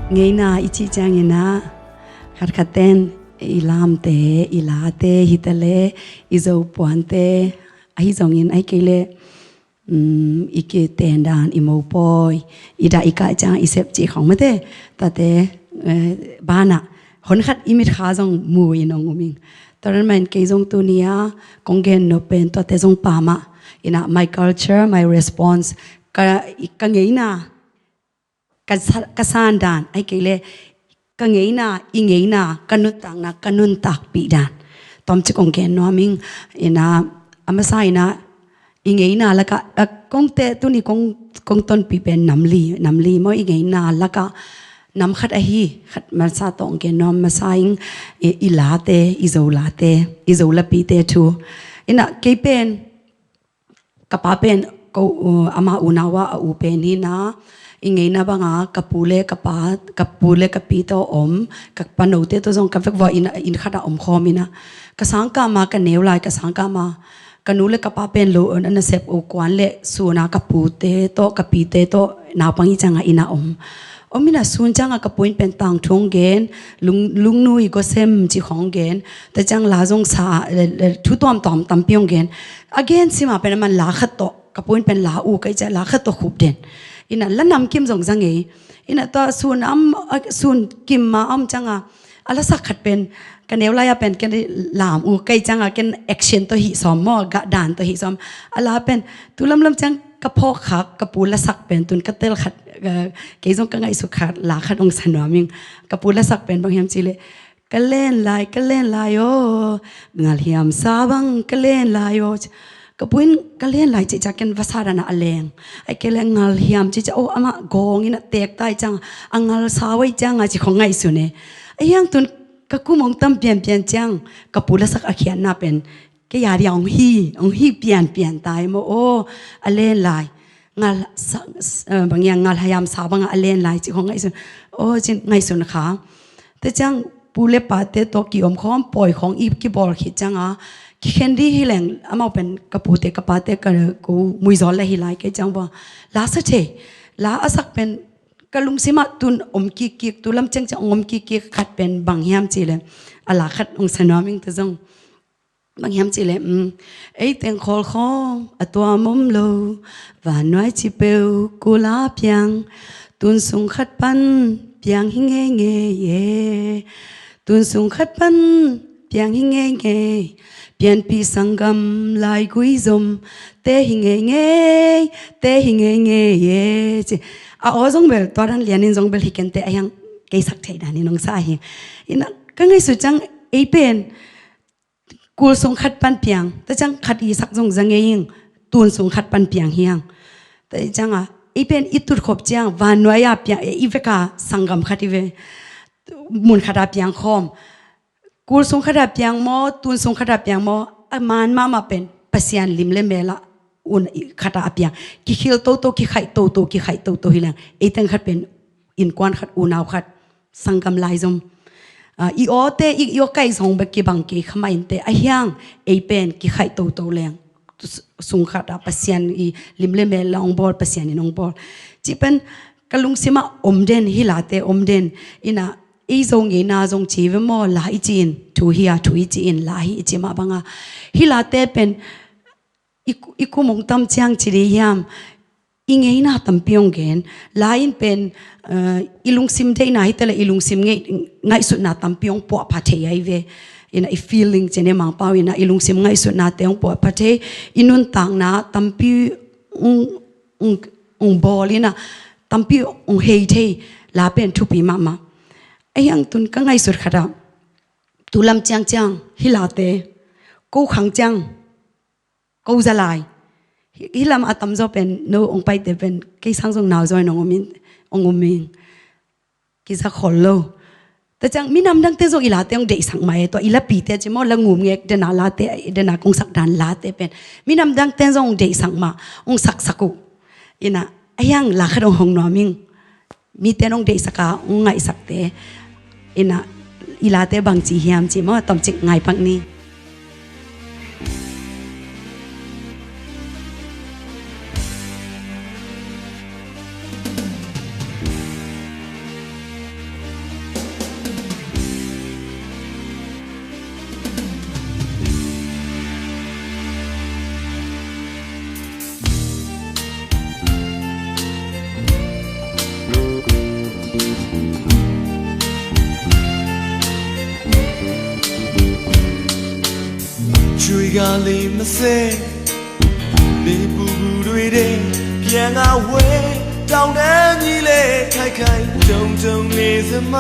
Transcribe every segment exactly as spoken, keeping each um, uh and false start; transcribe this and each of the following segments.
Ngeina i cih ciangin ah, khatkhat ten i lamte, i late hi ta leh, i Zo puante ahi zongin, ahih kei leh um, i kiten dan, i mopawi, i dah i kah ciang i sep cih khawng mate, tate, eh, banah honkhat i mitkha zong mu in hong um ing. Tua dan mahin kei zong tuni-a kong gen nop pen tuate zong pamah, in ah, my culture, my response, ka, ka ngeina, ka sa-, ka sandan, ahih kei leh ka ngeina, i ngeina, ka nuntakna, ka nuntakpih dan, tua om ci kong gen nuam ing. In ah, a masa in ah, i ngeina lakah, a, kong te, tuni kong, kong tonpih pen nam li, nam li maw, i ngeina lakah nam khat ahi, khat masa tawh kong gen nuam masa ing, i, i late, i Zo late, i Zo lapite thu. In ah, kei pen, ka pa pen, ko, uh, ama unau ah a u pen hi in ah, i ngeina banga ka pu le ka pa, ka pu le ka pi tawh om, ka panote tawh zong ka vekvawh in, inn khatah om khawm in ah, ka sangkah ma, ka neu lai ka sangkah ma, ka nu le ka pa pen lo, uh, nasep uh kuan le sun ah ka pute tawh, ka pite tawh naupang i ciangah inn ah om. Om in ah, sun ciangah ka pu in pen tangthu hong gen, lung, lungnui gosem cih khawng hong gen, tua ciang la zong sa, eh, eh, thu tuamtuam tampi hong gen. A gen sim a pen aman la khat tawh, ka pu in pen la uh ka hih ciang la khat tawh khup den. In ah, la namkim zong za ngei. In ah, tua sun a om, a, sun kim ma a om ciangah, a lasak khat pen, ka neu lai-ah pen ken lam uh ka hih ciangah, ken action tawh hih sawm maw, gah dan tawh hih sawm. A la pen tu lamlam ciang ka phawk khak, ka pu lasak pen tun ka tel khat, eh, kei zong ka ngaihsut khat, la khat hong sa nuam ing. Ka pu lasak pen bang hiam cih leh, ka len lai, ka len lai aw, ngalhiam sa bang ka len lai aw. Ka pu in ka len lai cih ciang ken vasa dan ah a leng. Ahih kei leh ngalhiam cih ciang, oh, amah gawng in ah teek ta ahih ciang, a ngal sa uh ahih ciang a, ci khawng ngaihsun e. Ahi hang tun ka kum hong tam pianpian ciang, ka pu lasak a khiatna pen kei a dia hong hi, hong hi pianpian ta hi maw. Oh, a len lai. Ngal sa, s-, eh, bang hiam, ngalhiam sa bangah a len lai cih khawng ngaihsun. Oh, ci-in ngaihsun kha. Tua ciang pu le pate tawh ki-om khawm, pawi khawng i kibawl khit ciangah, kikhen ding hi leng, amau pen ka pute ka pate ka ko muizawl le hi lai ka hih ciang bang, la sa thei. La a sak pen ka lungsim ah tun om kikkik, tu lam ciangciang om kikkik khat pen bang hiam cih leh, a la khat hong sa nuam ing, tua zong bang hiam cih leh, um, ei teng khawl khawm a tuam om lo, vannuai ci peuh kul a piang, tun sung khat pan piang hi ngeingei e. Tun sung khat pan piang hi ngeingei, pianpih sanggam laigui zom te hi ngeingei, te hi ngeingei e, ci. A aw zong bel, tua dan lianin zong bel hi kenteh, ahi hang kei sak theih danin hong sa hi. In ah, ka ngaihsut ciang ei pen kul sung khat pan piang, tua ciang khat i sak zong za ngei ing, tun sung khat pan piang hi hang. Tua ciangah ei pen i tutkhop ciang vannuai a piang, i vek a sanggam khat hi ve, mun khat a piang khawm. Kul sung khat a piang maw, tun sung khat a piang maw, a man mahmah pen Pasian lim le mel ah un i khat a piang. Kikhil toto, kikhaih toto, kikhaih toto hi leng, ei teng khat pen innkuan khat, unau khat, sanggam laizom. Ah, i awte, i, i aw kaih zong bek kibang kei kha mah inteh, ahi hang ei pen kikhaih toto leng, s-, sung khat a Pasian i lim le mel la hong bawl, Pasian in hong bawl. Cih pen ka lungsim ah om den, hih late om den. In ah, ei Zo ngeina zong ci ve maw, la i ci-in thu hi a, thu i ci-in la hi i ci mah banga, hih late pen i ku-, i kum hong tam ciang ci ding hiam, i ngeina tampi hong gen. La in pen, eh, i lungsim deihna hi ta leh, i lungsim ngei-, ngaihsutna tampi hong puahpha thei ahi ve. In ah, i feeling ci-in e, Mangpau in ah, i lungsim ngaihsutnate hong puahpha thei, i nuntakna tampi hong, hong, hong bawl in ah, tampi hong hei thei, la pen thupi mahmah. Ahi hang tun ka ngaihsut khat ah, tu lam ciangciang hih late, ko khang ciang, ko za lai. Hih, hih lam a tamzaw pen, no hong paite pen kei sang zong nau zaw in hong um in, hong um ing. Kiza khol lo. Tua ciang minam dangte zong i late hong deihsak mah e, tua i lapite ci maw, la ngum ngek dena late, dena kong sak dan late pen minam dangte zong hong deihsak mah, hong saksak uh. In ah, ahi hang la khat hong hong nuam ing. Mite in hong deihsak a, hong ngaihsakte. In ah, i late bangci hiam ci maw, tomcik ngai pak ni. တွေးကလေးမစဲ နေပူပူတွေတဲ့ ပြန်ငါဝဲ တောင်းတန်းကြီးလဲ ခိုင်ခိုင်တုံတုံနေစမ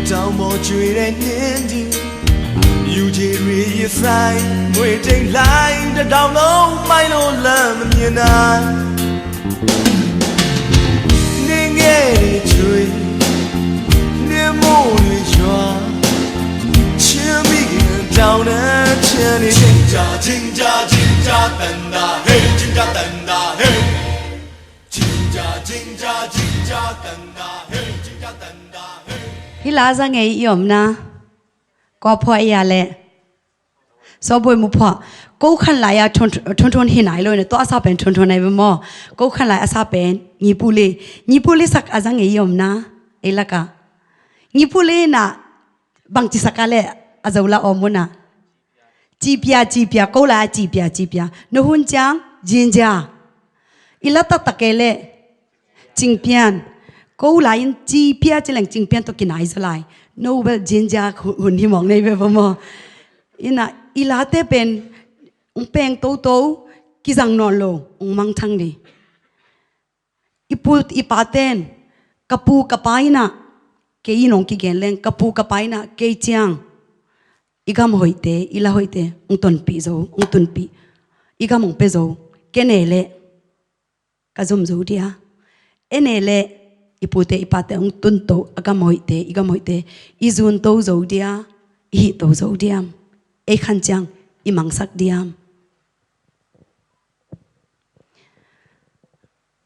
တောင်ပေါ်ကျွေးတဲ့နင်းကြီး ယူကြီးတွေရဲ့ဆိုင် မွေတိတ်လိုက် တစ်တောင်လုံးမိုင်းလို့လမ်းမမြင်နိုင် နေငယ်တွေချွေ နေမို့တွေရွာ ချင်းမိခင်တောင်းတန်းချမ်းနေ Jinja, jinja, jinja, tanda, hey, jinja, tanda, hey. Jinja, jinja, jinja, tanda, hey, jinja, tanda, hey. Hi la za ngei i om na. Kua phuah i a le. Sawbuai mu phuah. Ko khan lai a thun, thun, thun hi nai lo ne. Tua a sa pen thun, thun nai ve maw. Ko khan lai a sa pen ngi pu li. Ngi pu li sak a za ngei i om na. Ei laka. Ngi pu li na bangci sak a le a zo la om mu na. Cipia, cipia, ko lai a cipia, cipia. No hun ciang, jinja. I la taktak e le. Cingpian. Ko lai in cipia ci leng cingpian tawh kinai zaw lai. No bel jinja hu-, hun hi mawk nei ve va maw. Ina, i late pen, ung peng toto, kizang nawn lo, ung mangthang di. I pu, i pa ten, ka pu, ka pa ina, kei i nong kigen leng, ka pu, ka pa ina, kei ciang. I gam hoihte, i la hoihte, ung tonpih zo, ung tunpih. I gam ung pe zo, kene le. Ka zum zo dia. Ene le i pute i pate hong tunto a gam hoihte, i gam hoihte, i zunto zo dia, i hihto zo diam. Ei khan ciang i mangsak diam.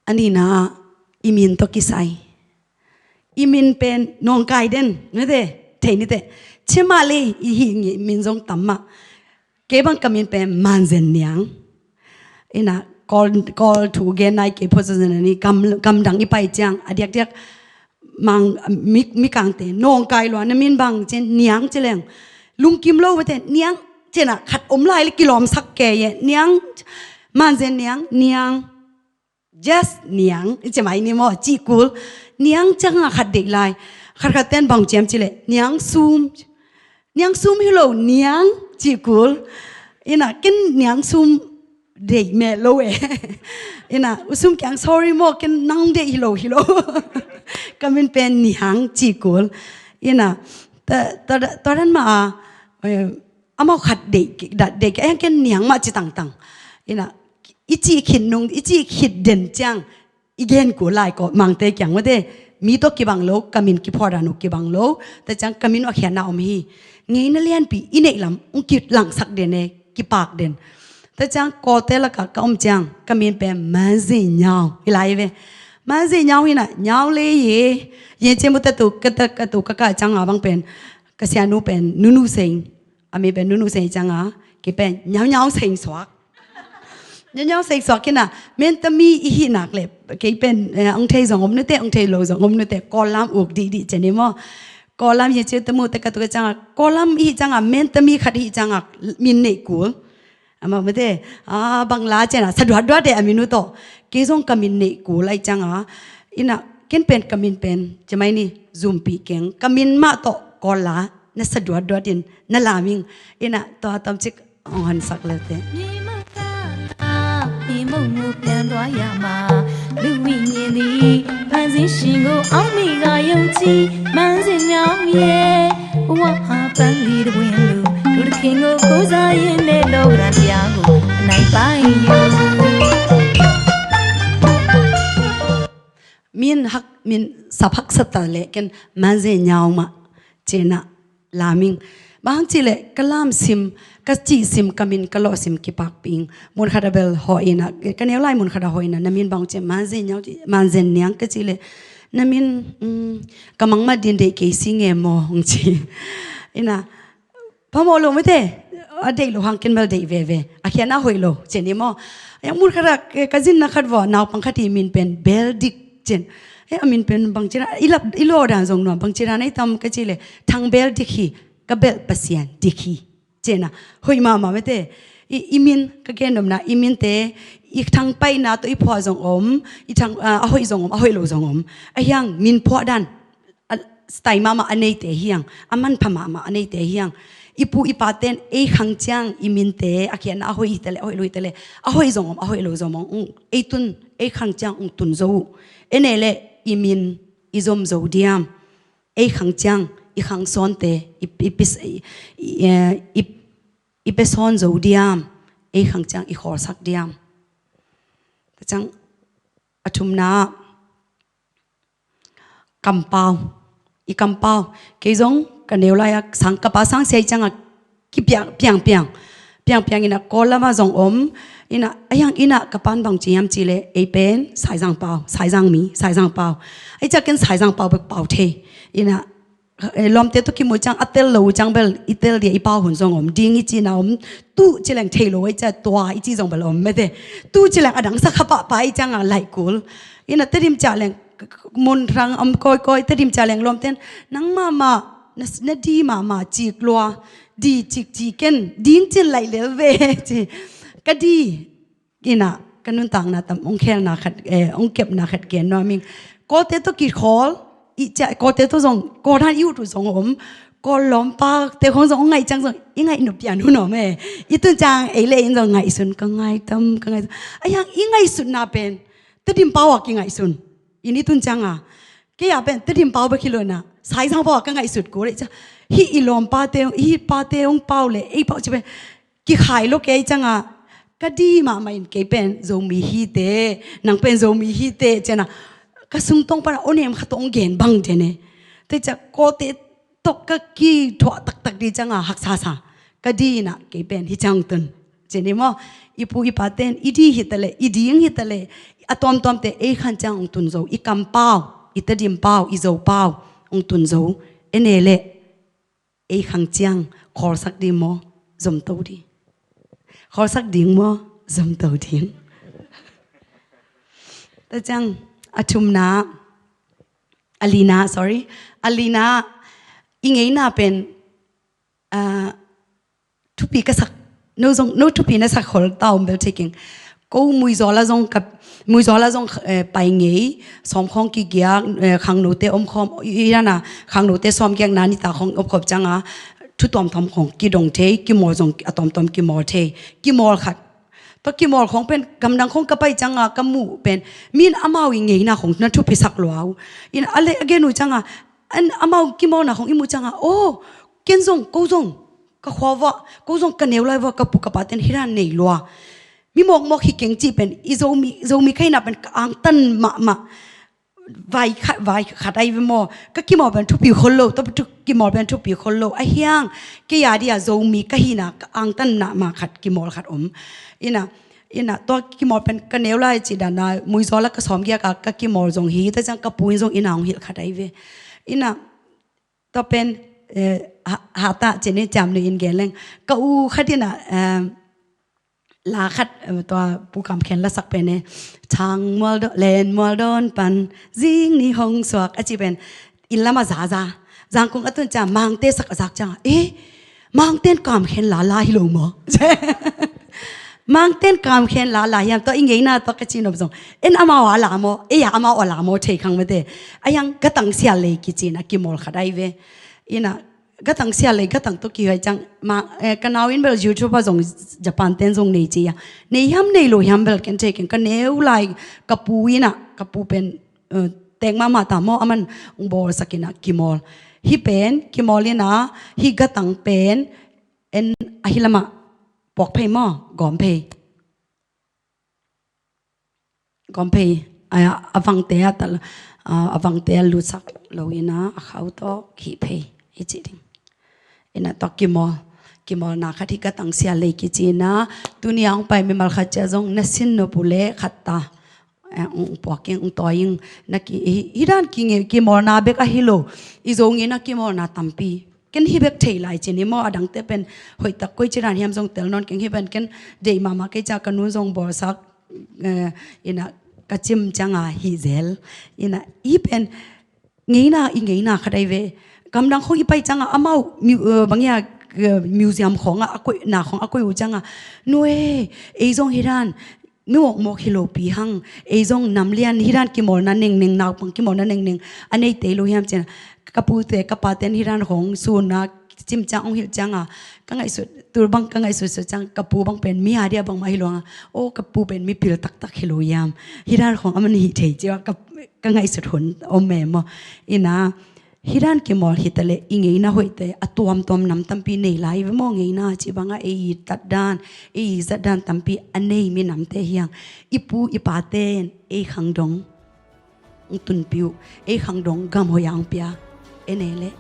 A nina ah i min tawh kisai. I min pen nawngkai den, nute, thei nite. Cimah le i hih ngih min zong tam mah. Kei bang ka min pen Manzen Niang. Ina, Kawl, Kawl thu gen nai kei phot zan ni gam, gamdang i pai ciang. A diakdiak mang, mi, mi kangte. Nawngkai lua na min bang cin Niang ci leng. Lungkim lo bate Niang cina khat om lai le kilawmsak kei e. Niang, Manzen Niang, Niang. Just Niang, i ci mai ni maw, ci kul. Niang ciang a khat deih lai. Khat khat ten bang ciam ci le, Niang Sum. Niang Sum hi lo, Niang ci kul. Ina, ken Niang Sum deih meh lo e. Ina, U Sum kiang sorry maw, ken nang deih hi lo, hi lo. Ka min pen Niang ci kul. Ina, ta, ta, ta dan ma a, eh, amau khat deih, deih ka eng ken Niang mah ci tangtang. Ina, i cih khit nung, i cih khit den ciang, i gen kul lai ko, mangte kiang mate, mi tawh kibang lo, ka min kiphuah dan uh kibang lo, ta ciang ka min uh a khiatna om hi. Ngeina lianpi, i neih lam, ung kilangsak den e, kipak den. Ta ciang Kawlte lakah ka om ciang, ka min pen Manzi Nyau, hi lai ve. Manzi Nyau hi na, Nyau le ye, ye ce mu ta tu, ka ta, ka tu, ka ka ciang a bang pen, ka sianu pen, Nunu Seng. A mi pen Nunu Seng ciang a, kei pen Nyau Nyau Seng suak. Nyau Nyau Seng suak kina, Mentami i hih nak le, kei pen, eh, ong thei zong om nute, ong thei lo zong om nute, Kawllam uk dih dih ce ni maw. Kawllam hi ciu tamu te ka tu ka ciang a, Kawllam i hih ciang a, Mentami khat i hih ciang a, min neih kul. Amah mate, a, bang la cian a, sa duat duat de a min uh tawh. Kei zong ka min neih kul lai ciang a, ina, ken pen ka min pen, ci mai ni, Zumpi keng, ka min mah tawh, Kawl la, na sa duat duat in, na lam ing, ina, tua tam cik, ong han sak le te. မြေမကလာ မြေမုံကိုပြန်သွားရမှာ လူဝိညာဉ်သည် ဖန်ဆင်းရှင်ကို အောက်မေ့ကယုံကြည် မန်းစဉ်မြောင်ရဲ့ ဘဝဟာပန်းလီတစ်ပွင့်လို လူတစ်ခင်ကို ကိုးစားရင်းနဲ့ လောကဓာတ်တရားကို အနိုင်ပိုင်ယူ Min hak, min sap hak sat ta le, ken Manzi Nyau mah, cina, laming. Bang ci le, ka lam sim, ka ci sim, ka min, ka lawh sim, kipakping. Mun khat a bel haw ina, ka neu lai mun khat a haw ina, na min bang ci, Manzi Nyau ci, Manzen Niang ka ci le, na min, mm, ka mangmat din deih kei si nge maw, hong ci. Ina, phamawh lo mate, a deih lo hang ken bel deih veve, a khiatna hoih lo, ci ni maw. Yang mun khat a, ka zinna khat vawh, naupang khat i min pen, Bel Dik, cin. Eh, a min pen bang cina, i lap, i lawh dan zong nuam, bang cina nei tam ka ci le, Thang Bel Dik hi, ka belh Pasian dik hi. Cina, hoih mahmah mate. I, i min, ka gen nopna, i minte, i thangpaihna tawh i phuah zong om, i thang, a, a hoih zong om, a hoih lo zong om. A hiang, min phuah dan, a, style mahmah a neite hiang, a manpha mahmah a neite hiang. i pu i paten ei khang ciang i minte a khiatna a hoih hi ta leh, a hoih lo hi ta leh, a hoih zong om, a hoih lo zong om, ung, ei tun, ei khang ciang ung tun zo uh. Ei ne leh i min, i zom zo diam? Ei khang ciang i khang sawnte i, i, i, i, eh, i, i pia sawn zo diam? Ei khang ciang i khawlsak diam? Tua ciang a thumna ah kampau, i kampau. Kei zong ka neu lai-a sang, ka pa sang sia i ciangah kipiang, piang, piang, piang, piang ina, Kawl lamah zong om ina, a hiang ina ka pan bang ci hiam cih leh, ei pen Saizang pau, Saizang mi, Saizang pau. Ei ciah ken Saizang pau bek pau thei ina, eh, lawmte tawh kimu ciang a tel lo uh ciang bel i tel dia i pau hun zong om ding i cihna om. Tu ci leng thei lo, ei ciah tua i cih zong bel om mete. Tu ci leng a dangsak kha pahpah i ciangah laih kul ina, Tedim ciah leng mun rang om kawikawi, Tedim ciah leng lawmten nang mahmah, na, na di mahmah, cik lua, di cik ci ken, ding cin laih lel ve ci. Ka di ina, ka nuntakna tam ong khelna khat, eh, ong kepna khat gen nuam ing. Kawlte tawh kikhawl i ciah, Kawlte tawh zong, Kawl han i ut uh zong om. Kawl lawmpate khong zong ong ngaih ciang zong i ngaih nop pian hun om e. I tun ciang ei le in zong ngaihsun, ka ngai tam, ka ngai tam. A hiang i ngaihsutna pen Tedim pau ah kingaihsun. I ni tun cianga kei a pen Tedim pau bek hi lo ina, Saizang pau ah ka ngaihsut kul ei ciah. Hih i lawmpate, hih pate ong pau le ei pau ci pen kikhai lo kei cianga, ka di mahmah in kei pen Zomi hi te, nang pen Zomi hi te ci ina, ka sungtawng pana onem khat tawh ong gen bang den e. Te ciah Kawlte tawh ka kithuah taktak di cianga haksa sa. Ka di ina kei pen hi ciang tun ci ni maw. I pu i paten i di hi ta leh, i ding hi ta leh, a tuamtuamte ei khang ciang ong tun zo, i kampau, i Tedim pau, i Zo pau ong tun zo. Ei ne leh ei khang ciang khawlsak ding maw, zomto ding? Khawlsak ding maw, zomto ding? Tua ciang a thumna, a lina, sorry, a lina, i ngeina pen, ah, thupi ka sak, no zong, no thupi na sak khol ta om bel thei keng. Ko Muizawl ah zong ka, Muizawl ah zong, eh, pai ngei, sawm khawng kigiak, eh, khangnote omkhawm, i, i dana khangnote sawmgiakna nitak khawng omkhawm cianga thu tuamtuam khawng kidong thei, kimawl zong a tuamtuam kimawl thei, kimawl khat. Tua kimawl khawng pen gamdang khawng ka pai cianga ka muh pen, min amau i ngeina khawng na thupi sak lua uh. Ina a le a gen uh cianga, an amau kimawlna khawng i muh cianga, oh, ken zong, ko zong ka khua vuah, ko zong ka neu lai vuah ka pu ka paten hi dan nei lua. Mi mawkmawk hi keng cih pen i Zomi, Zomi ka hihna pen ka angtan mahmah. Vai khat, vai khat ai ve maw. Ka kimawl pen thupi khol lo, tua pen thu, kimawl pen thupi khol lo. A hiang kei a dia Zomi ka hihna ka angtan mahmah khat, kimawl khat om. Ina, ina tua kimawl pen ka neu lai cih dana Muizawl ah ka sawmgiak a ka kimawl zong hi, tua ciang ka pu in zong ina hong hilh khat ai ve. Ina tua pen, eh, ha, hata cin i ciam nu in gen leng. Ka u khat ina, eh, la khat, eh, tua Pu Kam Khen lasak pen e. Thang mual do, len mual don pan, zing ni hong suak, a ci pen. Inn lama zaza. Zangkung a tun ciang, Mangte sak a zak ciang. Eh, Mangten Kam Khen la la hi lo maw? Mangten Kam Khen la la hiam, tua i ngeina tua ka ci nop zong. En amau a la maw, ei a amau a la maw, thei khang mate. A hiang Gatang Sial Lei kici ina kimawl khat ai ve. Ina Gatang Sial Lei, Gatang tawh kihuai ciang, ma, eh, ka nau in bel YouTube ah zong Japan ten zong nei ci a. Nei hiam nei lo hiam bel ken thei keng, ka neu lai ka pu ina, ka pu pen, eh, tek mahmah ta maw, aman ong bawlsak ina kimawl. Hih pen, kimawl ina, hih Gatang pen, en ahi lamah puak phei maw, gawm phei. Gawm phei, a, a vangte a tal, a, a vangte a lutsak lo ina, a khau tawh khih phei, i ci ding. Ina tua kimawl, kimawlna khat hi Gatang Sial Lei kici ina, tuni a hong pai mimal khat ciah zong na sin nop uh leh khat ta. Eh, ong puak ing, ong tawi ing, na ki, hi, hi dan ki nge, kimawlna bek ahi lo. I Zo ngeina kimawlna tampi. Ken hi bek thei lai ci ni maw, a dangte pen hoih tak koi ci dan hiam zong tel nawn keng, hi pen ken deih mahmah kei ciang ka nun zong bawlsak, eh, ina ka cim cianga hi zel. Ina hi pen ngeina, i ngeina khat ai ve. Gamdang khawng i pai cianga amau mu-, eh, bang ia, eh, museum khawnga a koihna khawng a koih uh cianga, nu e, ei zong hi dan mi mawkmawk hi lopi hang, ei zong nam lian hi dan kimawlna nengneng, naupang kimawlna nengneng a nei tei lo hiam ci ina, ka pute ka paten hi dan khawng suna cimciang hong hilh cianga ka ngaihsut, tu bang ka ngaihsut sut ciang ka pu bang pen mi a dia bangmah hi lo a, o ka pu pen mipil taktak hi lo hiam, hi dan khong a man hi thei cia ka, ka ngaihsut hun om e maw. Ina hi dan kimawl hi ta leh i ngeina hoihte a tuamtuam nam tampi nei lai ve maw, ngeina ci banga ei i tat dan, ei i zat dan tampi a nei minamte hiang i pu i pate in ei khangdong hong tunpih uh, ei khangdong gam hoih a hong pia e nei leh